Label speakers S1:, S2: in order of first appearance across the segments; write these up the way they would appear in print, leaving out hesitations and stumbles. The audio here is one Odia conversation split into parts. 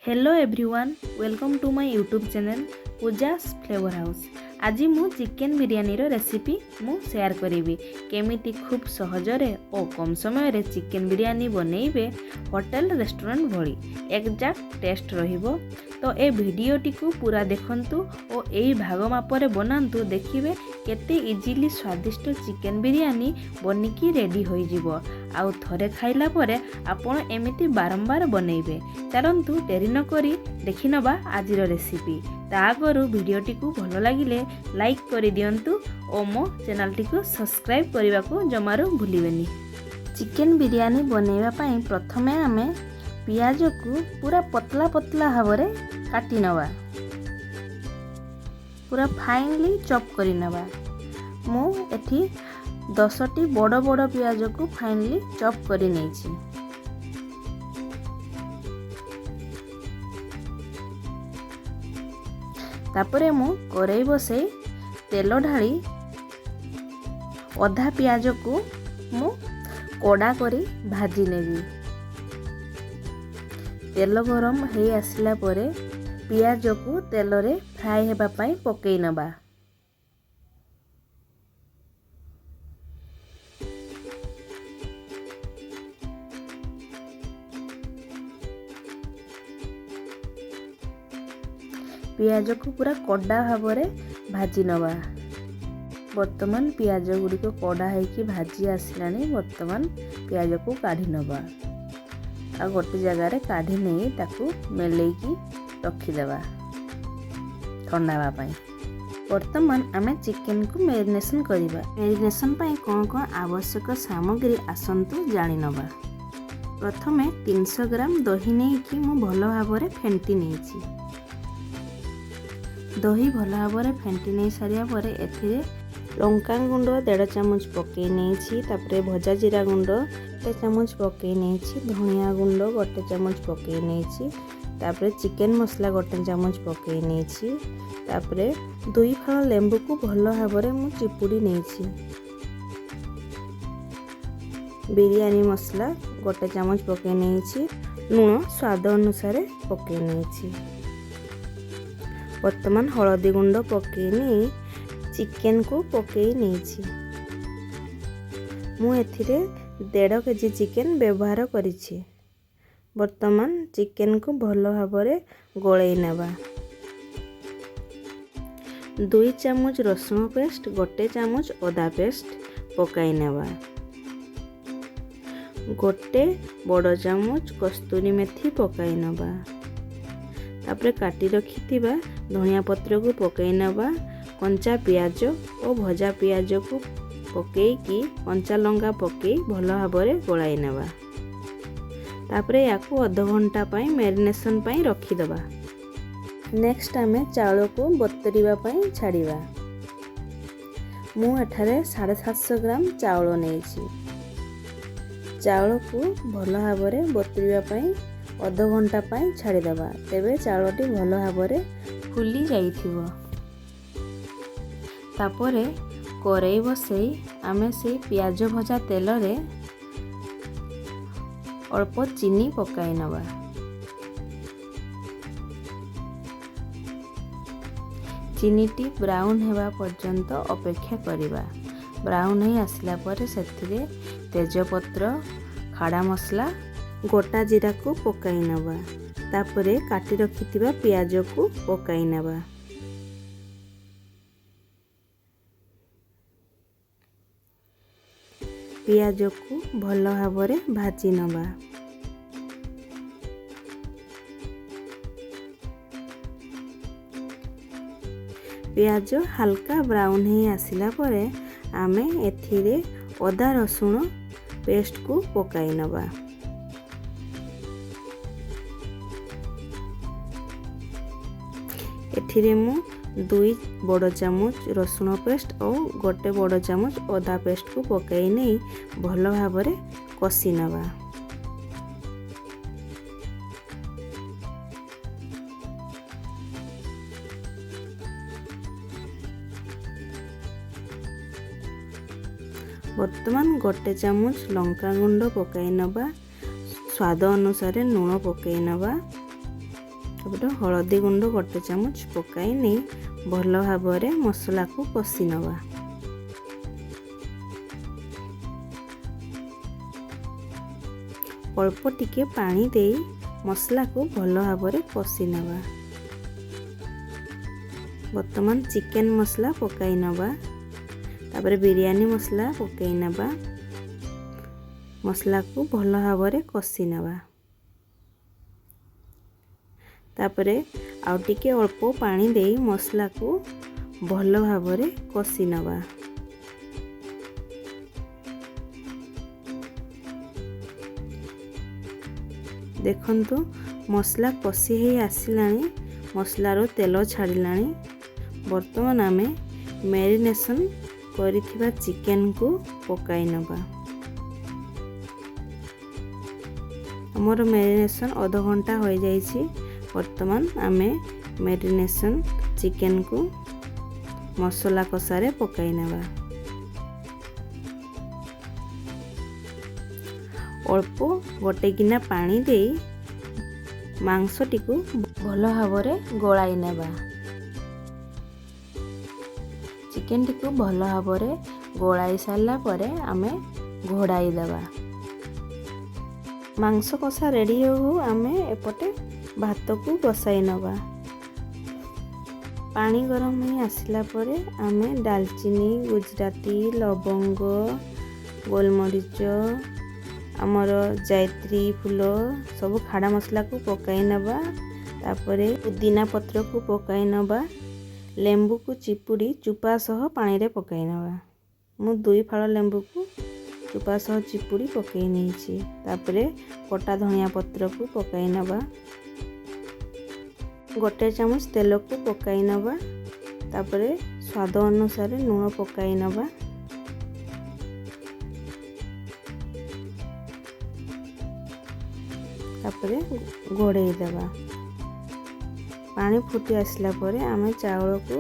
S1: Hello everyone, welcome to my YouTube channel Pooja's Flavour House. ଆଜି ମୁଁ ଚିକେନ୍ ବିରିୟାନୀର ରେସିପି ମୁଁ ସେୟାର କରିବି, କେମିତି ଖୁବ୍ ସହଜରେ ଓ କମ୍ ସମୟରେ ଚିକେନ୍ ବିରିୟାନୀ ବନେଇବେ ହୋଟେଲ ରେଷ୍ଟୁରାଣ୍ଟ ଭଳି ଏକ୍ଜାକ୍ଟ ଟେଷ୍ଟ ରହିବ। ତ ଏ ଭିଡ଼ିଓଟିକୁ ପୁରା ଦେଖନ୍ତୁ ଓ ଏଇ ଭାଗ ମାପରେ ବନାନ୍ତୁ। ଦେଖିବେ କେତେ ଇଜିଲି ସ୍ୱାଦିଷ୍ଟ ଚିକେନ୍ ବିରିୟାନୀ ବନିକି ରେଡ଼ି ହୋଇଯିବ ଆଉ ଥରେ ଖାଇଲା ପରେ ଆପଣ ଏମିତି ବାରମ୍ବାର ବନେଇବେ। ଚାଲନ୍ତୁ, ଡେରି ନକରି ଦେଖିନେବା ଆଜିର ରେସିପି। ତା ଆଗରୁ ଭିଡ଼ିଓଟିକୁ ଭଲ ଲାଗିଲେ ଲାଇକ୍ କରିଦିଅନ୍ତୁ ଓ ମୋ ଚ୍ୟାନେଲଟିକୁ ସବସ୍କ୍ରାଇବ୍ କରିବାକୁ ଜମାରୁ ଭୁଲିବେନି। ଚିକେନ୍ ବିରିୟାନୀ ବନେଇବା ପାଇଁ ପ୍ରଥମେ ଆମେ ପିଆଜକୁ ପୁରା ପତଲା ପତଲା ଭାବରେ କାଟି ନେବା, ପୁରା ଫାଇନଲି ଚପ୍ କରିନେବା। ମୁଁ ଏଠି 10ଟି ବଡ଼ ବଡ଼ ପିଆଜକୁ ଫାଇନଲି ଚପ୍ କରି ନେଇଛି। ତାପରେ ମୁଁ କରେଇ ବସେଇ ତେଲ ଢାଳି ଅଧା ପିଆଜକୁ ମୁଁ କଡ଼ା କରି ଭାଜି ନେବି। ତେଲ ଗରମ ହେଇ ଆସିଲା ପରେ ପିଆଜକୁ ତେଲରେ ଫ୍ରାଏ ହେବା ପାଇଁ ପକେଇ ନେବା। ପିଆଜକୁ ପୁରା କଡ଼ା ଭାବରେ ଭାଜି ନେବା। ବର୍ତ୍ତମାନ ପିଆଜ ଗୁଡ଼ିକ କଡ଼ା ହେଇକି ଭାଜି ଆସିଲାଣି। ବର୍ତ୍ତମାନ ପିଆଜକୁ କାଢ଼ି ନେବା ଆଉ ଗୋଟେ ଜାଗାରେ କାଢ଼ି ନେଇ ତାକୁ ମେଲେଇକି ରଖିଦେବା ଥଣ୍ଡା ହେବା ପାଇଁ। ବର୍ତ୍ତମାନ ଆମେ ଚିକେନକୁ ମ୍ୟାରିନେସନ୍ କରିବା। ମ୍ୟାରିନେସନ୍ ପାଇଁ କ'ଣ କ'ଣ ଆବଶ୍ୟକ ସାମଗ୍ରୀ, ଆସନ୍ତୁ ଜାଣିନେବା। ପ୍ରଥମେ 300 ଗ୍ରାମ ଦହି ନେଇକି ମୁଁ ଭଲ ଭାବରେ ଫେଣ୍ଟି ନେଇଛି। ଦହି ଭଲ ଭାବରେ ଫେଣ୍ଟି ନେଇ ସାରିବା ପରେ ଏଥିରେ ଲଙ୍କା ଗୁଣ୍ଡ ଦେଢ଼ ଚାମଚ ପକାଇ ନେଇଛି। ତାପରେ ଭଜା ଜିରା ଗୁଣ୍ଡ 1 ଚାମଚ ପକାଇ ନେଇଛି। ଧନିଆ ଗୁଣ୍ଡ 1 ଚାମଚ ପକାଇ ନେଇଛି। ତାପରେ ଚିକେନ୍ ମସଲା 1 ଚାମଚ ପକାଇ ନେଇଛି। ତାପରେ 2 ଫାଳ ଲେମ୍ବୁକୁ ଭଲ ଭାବରେ ମୁଁ ଚିପୁଡ଼ି ନେଇଛି। ବିରିୟାନୀ ମସଲା 1 ଚାମଚ ପକାଇ ନେଇଛି। ଲୁଣ ସ୍ୱାଦ ଅନୁସାରେ ପକାଇ ନେଇଛି। ବର୍ତ୍ତମାନ ହଳଦୀ ଗୁଣ୍ଡ ପକାଇ ନେଇ ଚିକେନକୁ ପକାଇ ନେଇଛି। ମୁଁ ଏଥିରେ 1.5 କେଜି ଚିକେନ ବ୍ୟବହାର କରିଛି। ବର୍ତ୍ତମାନ ଚିକେନକୁ ଭଲ ଭାବରେ ଗୋଳେଇ ନେବା। 2 ଚାମଚ ରସୁଣ ପେଷ୍ଟ, 1 ଚାମଚ ଅଦା ପେଷ୍ଟ ପକାଇ ନେବା। 1 ବଡ଼ ଚାମଚ କସ୍ତୁରୀ ମେଥି ପକାଇ ନେବା। ତାପରେ କାଟି ରଖିଥିବା ଧନିଆ ପତ୍ରକୁ ପକାଇ ନେବା। କଞ୍ଚା ପିଆଜ ଓ ଭଜା ପିଆଜକୁ ପକାଇକି, କଞ୍ଚା ଲଙ୍କା ପକାଇ ଭଲ ଭାବରେ ଗୋଳାଇ ନେବା। ତାପରେ ୟାକୁ ଅଧଘଣ୍ଟା ପାଇଁ ମ୍ୟାରିନେସନ୍ ପାଇଁ ରଖିଦେବା। ନେକ୍ସଟ ଆମେ ଚାଉଳକୁ ବତୁରିବା ପାଇଁ ଛାଡ଼ିବା। ମୁଁ ଏଠାରେ 750 ଗ୍ରାମ ଚାଉଳ ନେଇଛି। ଚାଉଳକୁ ଭଲ ଭାବରେ ବତୁରିବା ପାଇଁ ଅଧଘଣ୍ଟା ପାଇଁ ଛାଡ଼ିଦେବା, ତେବେ ଚାଉଳଟି ଭଲ ଭାବରେ ଫୁଲି ଯାଇଥିବ। ତାପରେ କରେଇ ବସେଇ ଆମେ ସେଇ ପିଆଜ ଭଜା ତେଲରେ ଅଳ୍ପ ଚିନି ପକାଇ ନେବା। ଚିନିଟି ବ୍ରାଉନ୍ ହେବା ପର୍ଯ୍ୟନ୍ତ ଅପେକ୍ଷା କରିବା। ବ୍ରାଉନ୍ ହେଇ ଆସିଲା ପରେ ସେଥିରେ ତେଜପତ୍ର, ଖଡ଼ା ମସଲା, ଗୋଟା ଜିରାକୁ ପକାଇ ନେବା। ତାପରେ କାଟି ରଖିଥିବା ପିଆଜକୁ ପକାଇ ନେବା। ପିଆଜକୁ ଭଲ ଭାବରେ ଭାଜି ନେବା। ପିଆଜ ହାଲକା ବ୍ରାଉନ୍ ହେଇ ଆସିଲା ପରେ ଆମେ ଏଥିରେ ଅଦା ରସୁଣ ପେଷ୍ଟକୁ ପକାଇ ନେବା। ଏଥିରେ ମୁଁ 2 ବଡ଼ ଚାମଚ ରସୁଣ ପେଷ୍ଟ ଓ 1 ବଡ଼ ଚାମଚ ଅଦା ପେଷ୍ଟକୁ ପକାଇ ନେଇ ଭଲ ଭାବରେ କଷି ନେବା। ବର୍ତ୍ତମାନ 1 ଚାମଚ ଲଙ୍କା ଗୁଣ୍ଡ ପକାଇ ନେବା। ସ୍ୱାଦ ଅନୁସାରେ ଲୁଣ ପକାଇ ନେବା। ତାପରେ ହଳଦୀ ଗୁଣ୍ଡ 1 ଚାମଚ ପକାଇ ନେଇ ଭଲ ଭାବରେ ମସଲାକୁ କଷି ନେବା। ଅଳ୍ପ ଟିକେ ପାଣି ଦେଇ ମସଲାକୁ ଭଲ ଭାବରେ କଷି ନେବା। ବର୍ତ୍ତମାନ ଚିକେନ୍ ମସଲା ପକାଇ ନେବା। ତାପରେ ବିରିୟାନୀ ମସଲା ପକାଇ ନେବା। ମସଲାକୁ ଭଲ ଭାବରେ କଷି ନେବା। ତାପରେ ଆଉ ଟିକେ ଅଳ୍ପ ପାଣି ଦେଇ ମସଲାକୁ ଭଲ ଭାବରେ କଷି ନେବା। ଦେଖନ୍ତୁ ମସଲା କଷି ହେଇ ଆସିଲାଣି, ମସଲାରୁ ତେଲ ଛାଡ଼ିଲାଣି। ବର୍ତ୍ତମାନ ଆମେ ମ୍ୟାରିନେସନ୍ କରିଥିବା ଚିକେନକୁ ପକାଇ ନେବା। ଆମର ମ୍ୟାରିନେସନ୍ ଅଧଘଣ୍ଟା ହୋଇଯାଇଛି। ବର୍ତ୍ତମାନ ଆମେ ମ୍ୟାରିନେସନ୍ ଚିକେନକୁ ମସଲା କଷାରେ ପକାଇ ନେବା। ଅଳ୍ପ ଗୋଟେ ଗିନା ପାଣି ଦେଇ ମାଂସଟିକୁ ଭଲ ଭାବରେ ଗୋଳାଇ ନେବା। ଚିକେନଟିକୁ ଭଲ ଭାବରେ ଗୋଳାଇ ସାରିଲା ପରେ ଆମେ ଘୋଡ଼ାଇ ଦେବା। ମାଂସ କଷା ରେଡ଼ି ହେଉ ହେଉ ଆମେ ଏପଟେ ଭାତକୁ ବସାଇ ନେବା। ପାଣି ଗରମ ହେଇ ଆସିଲା ପରେ ଆମେ ଡାଲଚିନି, ଗୁଜୁରାତି, ଲବଙ୍ଗ, ଗୋଲମରିଚ, ଆମର ଜାଇତ୍ରୀ ଫୁଲ ସବୁ ଖାଡ଼ା ମସଲାକୁ ପକାଇ ନେବା। ତାପରେ ପୁଦିନା ପତ୍ରକୁ ପକାଇ ନେବା। ଲେମ୍ବୁକୁ ଚିପୁଡ଼ି ଚୁପା ସହ ପାଣିରେ ପକାଇ ନେବା। ମୁଁ 2 ଫାଳ ଲେମ୍ବୁକୁ ଚୁପା ସହ ଚିପୁଡ଼ି ପକାଇ ନେଇଛି। ତାପରେ କଟା ଧନିଆ ପତ୍ରକୁ ପକାଇ ନେବା। 1 ଚାମଚ ତେଲକୁ ପକାଇ ନେବା। ତାପରେ ସ୍ୱାଦ ଅନୁସାରେ ଲୁଣ ପକାଇ ନେବା। ତାପରେ ଘୋଡ଼େଇ ଦେବା। ପାଣି ଫୁଟି ଆସିଲା ପରେ ଆମେ ଚାଉଳକୁ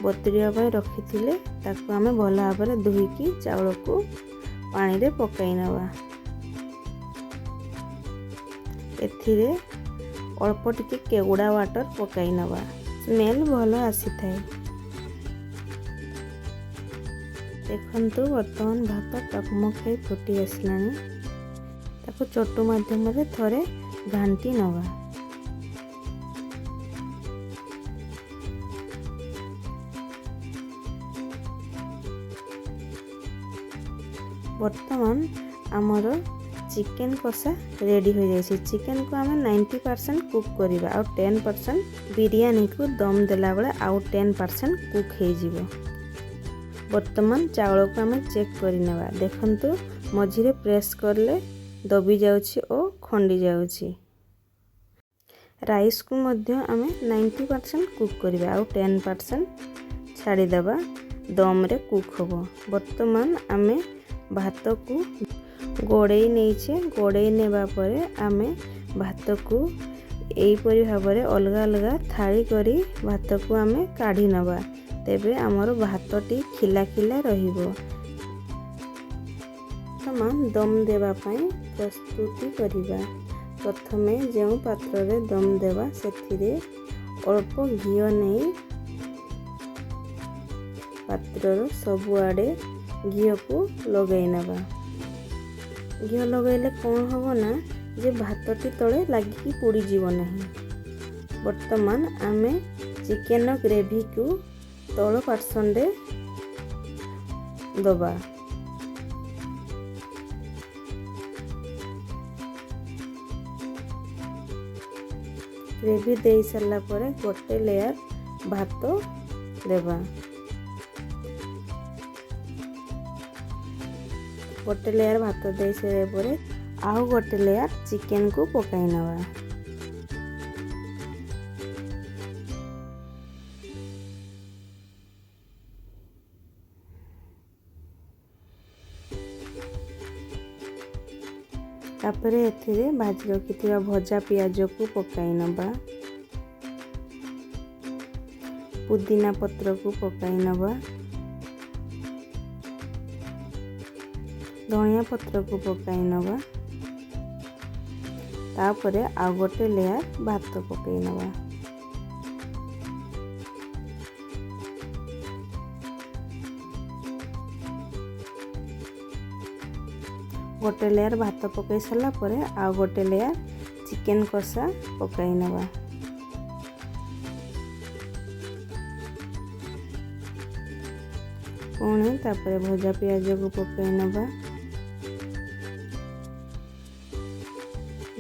S1: ବତୁରିବା ପାଇଁ ରଖିଥିଲେ, ତାକୁ ଆମେ ଭଲ ଭାବରେ ଧୋଇକି ଚାଉଳକୁ ପାଣିରେ ପକାଇ ନେବା। ଏଥିରେ ଅଳ୍ପ ଟିକେ କେଉଡ଼ା ୱାଟର୍ ପକାଇ ନେବା, ସ୍ମେଲ୍ ଭଲ ଆସିଥାଏ। ଦେଖନ୍ତୁ ବର୍ତ୍ତମାନ ଭାତ ଟକମକ ହେଇ ଫୁଟି ଆସିଲାଣି। ତାକୁ ଚଟୁ ମାଧ୍ୟମରେ ଥରେ ଘାଣ୍ଟି ନେବା। ବର୍ତ୍ତମାନ ଆମର ଚିକେନ୍ କଷା ରେଡ଼ି ହୋଇଯାଇଛି। ଚିକେନ୍କୁ ଆମେ 90% କୁକ୍ କରିବା, ଆଉ 10% ବିରିୟାନୀକୁ ଦମ୍ ଦେଲାବେଳେ ଆଉ 10% କୁକ୍ ହେଇଯିବ। ବର୍ତ୍ତମାନ ଚାଉଳକୁ ଆମେ ଚେକ୍ କରିନେବା। ଦେଖନ୍ତୁ ମଝିରେ ପ୍ରେସ୍ କଲେ ଦବି ଯାଉଛି ଓ ଖଣ୍ଡି ଯାଉଛି। ରାଇସ୍କୁ ମଧ୍ୟ ଆମେ 90% କୁକ୍ କରିବା, ଆଉ 10% ଛାଡ଼ିଦେବା, ଦମ୍ରେ କୁକ୍ ହେବ। ବର୍ତ୍ତମାନ ଆମେ ଭାତକୁ ଗୋଡ଼େଇ ନେଇଛେ। ଗୋଡ଼େଇ ନେବା ପରେ ଆମେ ଭାତକୁ ଏହିପରି ଭାବରେ ଅଲଗା ଅଲଗା ଥାଳି କରି ଭାତକୁ ଆମେ କାଢ଼ି ନେବା। ତେବେ ଆମର ଭାତଟି ଖିଲା ଖିଲା ରହିବ। ବର୍ତ୍ତମାନ ଦମ୍ ଦେବା ପାଇଁ ପ୍ରସ୍ତୁତି କରିବା। ପ୍ରଥମେ ଯେଉଁ ପାତ୍ରରେ ଦମ୍ ଦେବା ସେଥିରେ ଅଳ୍ପ ଘିଅ ନେଇ ପାତ୍ରର ସବୁଆଡ଼େ ଘିଅକୁ ଲଗାଇ ନେବା। ଘିଅ ଲଗାଇଲେ କ'ଣ ହେବ ନା ଯେ ଭାତଟି ତଳେ ଲାଗିକି ପୋଡ଼ିଯିବ ନାହିଁ। ବର୍ତ୍ତମାନ ଆମେ ଚିକେନ୍ ଗ୍ରେଭିକୁ ତଳ ପାର୍ସନରେ ଦେବା। ଗ୍ରେଭି ଦେଇ ସାରିଲା ପରେ ଗୋଟେ ଲେୟାର ଭାତ ଦେବା। ଗୋଟେ ଲେୟାର ଭାତ ଦେଇ ସାରିଲା ପରେ ଆଉ ଗୋଟେ ଲେୟାର ଚିକେନକୁ ପକାଇ ନେବା। ତାପରେ ଏଥିରେ ଭାଜି ରଖିଥିବା ଭଜା ପିଆଜକୁ ପକାଇ ନେବା, ପୁଦିନା ପତ୍ରକୁ ପକାଇ ନେବା, ଧନିଆ ପତ୍ରକୁ ପକାଇ ନେବା। ତାପରେ ଆଉ ଗୋଟେ ଲେୟାର ଭାତ ପକାଇ ନେବା। ଗୋଟେ ଲେୟାର ଭାତ ପକାଇ ସାରିଲା ପରେ ଆଉ ଗୋଟେ ଲେୟାର ଚିକେନ୍ କଷା ପକାଇ ନେବା। ପୁଣି ତାପରେ ଭଜା ପିଆଜକୁ ପକାଇ ନେବା,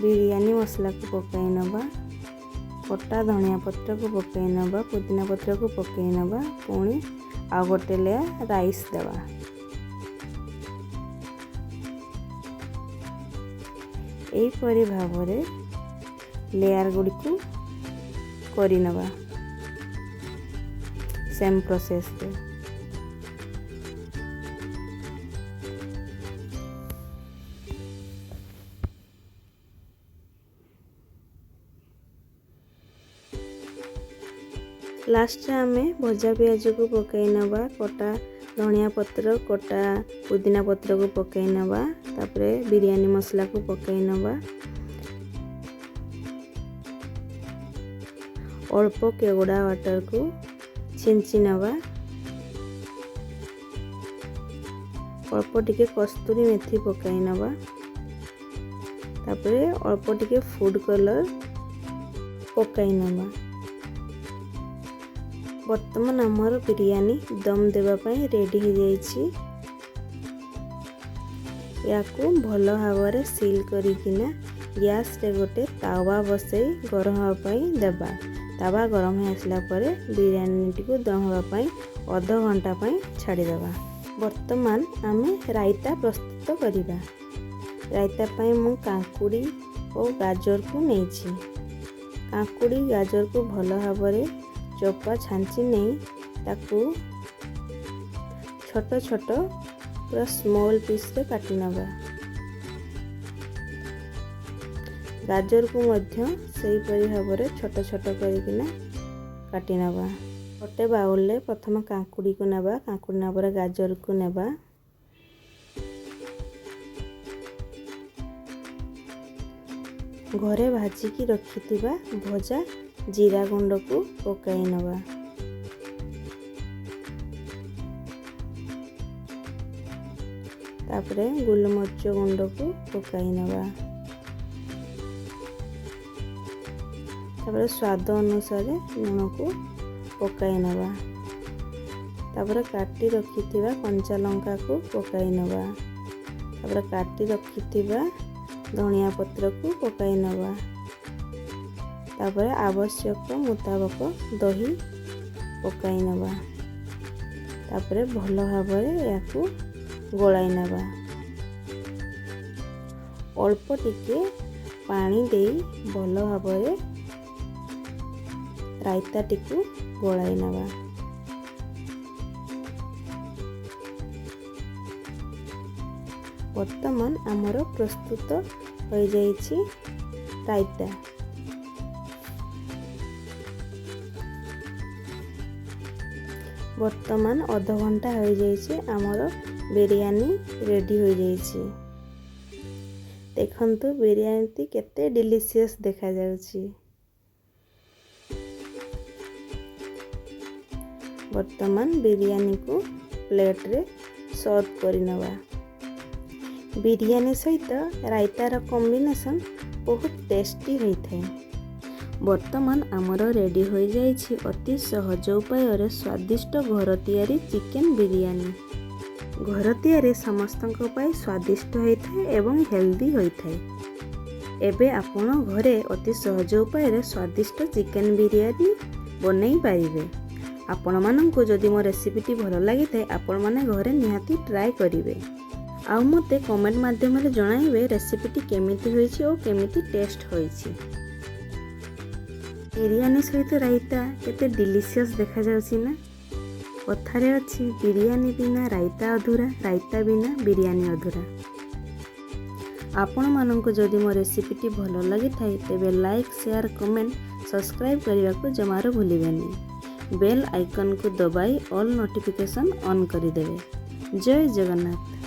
S1: ବିରିୟାନୀ ମସଲାକୁ ପକାଇ ନେବା, କଟା ଧନିଆ ପତ୍ରକୁ ପକାଇ ନେବା, ପୁଦିନା ପତ୍ରକୁ ପକାଇ ନେବା। ପୁଣି ଆଉ ଗୋଟେ ଲେୟାର ରାଇସ୍ ଦେବା। ଏହିପରି ଭାବରେ ଲେୟାର ଗୁଡ଼ିକୁ କରିନେବା ସେମ୍ ପ୍ରୋସେସ୍ରେ। ଲାଷ୍ଟରେ ଆମେ ଭଜା ପିଆଜକୁ ପକାଇ ନେବା, କଟା ଧନିଆ ପତ୍ର, କଟା ପୁଦିନା ପତ୍ରକୁ ପକାଇ ନେବା, ତାପରେ ବିରିୟାନୀ ମସଲାକୁ ପକାଇ ନେବା। ଅଳ୍ପ କେଉଡ଼ା ୱାଟରକୁ ଛିଞ୍ଚି ନେବା। ଅଳ୍ପ ଟିକେ କସ୍ତୁରୀ ମେଥି ପକାଇ ନେବା। ତାପରେ ଅଳ୍ପ ଟିକେ ଫୁଡ଼୍ କଲର୍ ପକାଇ ନେବା। ବର୍ତ୍ତମାନ ଆମର ବିରିୟାନୀ ଦମ୍ ଦେବା ପାଇଁ ରେଡ଼ି ହେଇଯାଇଛି। ୟାକୁ ଭଲ ଭାବରେ ସିଲ୍ କରିକିନା ଗ୍ୟାସ୍ରେ ଗୋଟେ ତାୱା ବସେଇ ଗରମ ହେବା ପାଇଁ ଦେବା। ତାୱା ଗରମ ହେଇ ଆସିଲା ପରେ ବିରିୟାନୀଟିକୁ ଦମ୍ ହେବା ପାଇଁ ଅଧଘଣ୍ଟା ପାଇଁ ଛାଡ଼ିଦେବା। ବର୍ତ୍ତମାନ ଆମେ ରାଇତା ପ୍ରସ୍ତୁତ କରିବା। ରାଇତା ପାଇଁ ମୁଁ କାକୁଡ଼ି ଓ ଗାଜରକୁ ନେଇଛି। କାକୁଡ଼ି ଗାଜରକୁ ଭଲ ଭାବରେ ଚୋପା ଛାଞ୍ଚି ନେଇ ତାକୁ ଛୋଟ ଛୋଟ ପୁରା ସ୍ମଲ୍ ପିସ୍ରେ କାଟି ନେବା। ଗାଜରକୁ ମଧ୍ୟ ସେହିପରି ଭାବରେ ଛୋଟ ଛୋଟ କରିକିନା କାଟି ନେବା। ଗୋଟେ ବାଉଲରେ ପ୍ରଥମେ କାକୁଡ଼ିକୁ ନେବା, କାକୁଡ଼ି ନେବା ପରେ ଗାଜରକୁ ନେବା। ଘରେ ଭାଜିକି ରଖିଥିବା ଭଜା ଜିରା ଗୁଣ୍ଡକୁ ପକାଇ ନେବା। ତାପରେ ଗୋଲମରିଚ ଗୁଣ୍ଡକୁ ପକାଇ ନେବା। ତାପରେ ସ୍ୱାଦ ଅନୁସାରେ ଲୁଣକୁ ପକାଇ ନେବା। ତାପରେ କାଟି ରଖିଥିବା କଞ୍ଚା ଲଙ୍କାକୁ ପକାଇ ନେବା। ତାପରେ କାଟି ରଖିଥିବା ଧନିଆ ପତ୍ରକୁ ପକାଇ ନେବା। ତାପରେ ଆବଶ୍ୟକ ମୁତାବକ ଦହି ପକାଇ ନେବା। ତାପରେ ଭଲ ଭାବରେ ଏହାକୁ ଗୋଳାଇ ନେବା। ଅଳ୍ପ ଟିକେ ପାଣି ଦେଇ ଭଲ ଭାବରେ ରାଇତାଟିକୁ ଗୋଳାଇ ନେବା। ବର୍ତ୍ତମାନ ଆମର ପ୍ରସ୍ତୁତ ହୋଇଯାଇଛି ରାଇତା। ବର୍ତ୍ତମାନ ଅଧଘଣ୍ଟା ହୋଇଯାଇଛି, ଆମର ବିରିୟାନୀ ରେଡ଼ି ହୋଇଯାଇଛି। ଦେଖନ୍ତୁ ବିରିୟାନୀଟି କେତେ ଡେଲିସିୟସ୍ ଦେଖାଯାଉଛି। ବର୍ତ୍ତମାନ ବିରିୟାନୀକୁ ପ୍ଲେଟ୍ରେ ସର୍ଭ କରିନେବା। ବିରିୟାନୀ ସହିତ ରାଇତାର କମ୍ବିନେସନ୍ ବହୁତ ଟେଷ୍ଟି ହୋଇଥାଏ। ବର୍ତ୍ତମାନ ଆମର ରେଡ଼ି ହୋଇଯାଇଛି ଅତି ସହଜ ଉପାୟରେ ସ୍ୱାଦିଷ୍ଟ ଘର ତିଆରି ଚିକେନ୍ ବିରିୟାନୀ। ଘର ତିଆରି ସମସ୍ତଙ୍କ ପାଇଁ ସ୍ୱାଦିଷ୍ଟ ହୋଇଥାଏ ଏବଂ ହେଲ୍ଦି ହୋଇଥାଏ। ଏବେ ଆପଣ ଘରେ ଅତି ସହଜ ଉପାୟରେ ସ୍ୱାଦିଷ୍ଟ ଚିକେନ୍ ବିରିୟାନୀ ବନେଇ ପାରିବେ। ଆପଣମାନଙ୍କୁ ଯଦି ମୋ ରେସିପିଟି ଭଲ ଲାଗିଥାଏ, ଆପଣମାନେ ଘରେ ନିହାତି ଟ୍ରାଏ କରିବେ ଆଉ ମୋତେ କମେଣ୍ଟ ମାଧ୍ୟମରେ ଜଣାଇବେ ରେସିପିଟି କେମିତି ହୋଇଛି ଓ କେମିତି ଟେଷ୍ଟ ହୋଇଛି। ବିରିୟାନୀ ସହିତ ରାଇତା କେତେ ଡେଲିସିୟସ୍ ଦେଖାଯାଉଛି ନା? କଥାରେ ଅଛି, ବିରିୟାନୀ ବିନା ରାଇତା ଅଧୁରା, ରାଇତା ବିନା ବିରିୟାନୀ ଅଧୁରା। ଆପଣମାନଙ୍କୁ ଯଦି ମୋ ରେସିପିଟି ଭଲ ଲାଗିଥାଏ, ତେବେ ଲାଇକ୍, ସେୟାର, କମେଣ୍ଟ, ସବସ୍କ୍ରାଇବ୍ କରିବାକୁ ଜମାରୁ ଭୁଲିବେନି। ବେଲ୍ ଆଇକନ୍କୁ ଦବାଇ ଅଲ୍ ନୋଟିଫିକେସନ୍ ଅନ୍ କରିଦେବେ। ଜୟ ଜଗନ୍ନାଥ।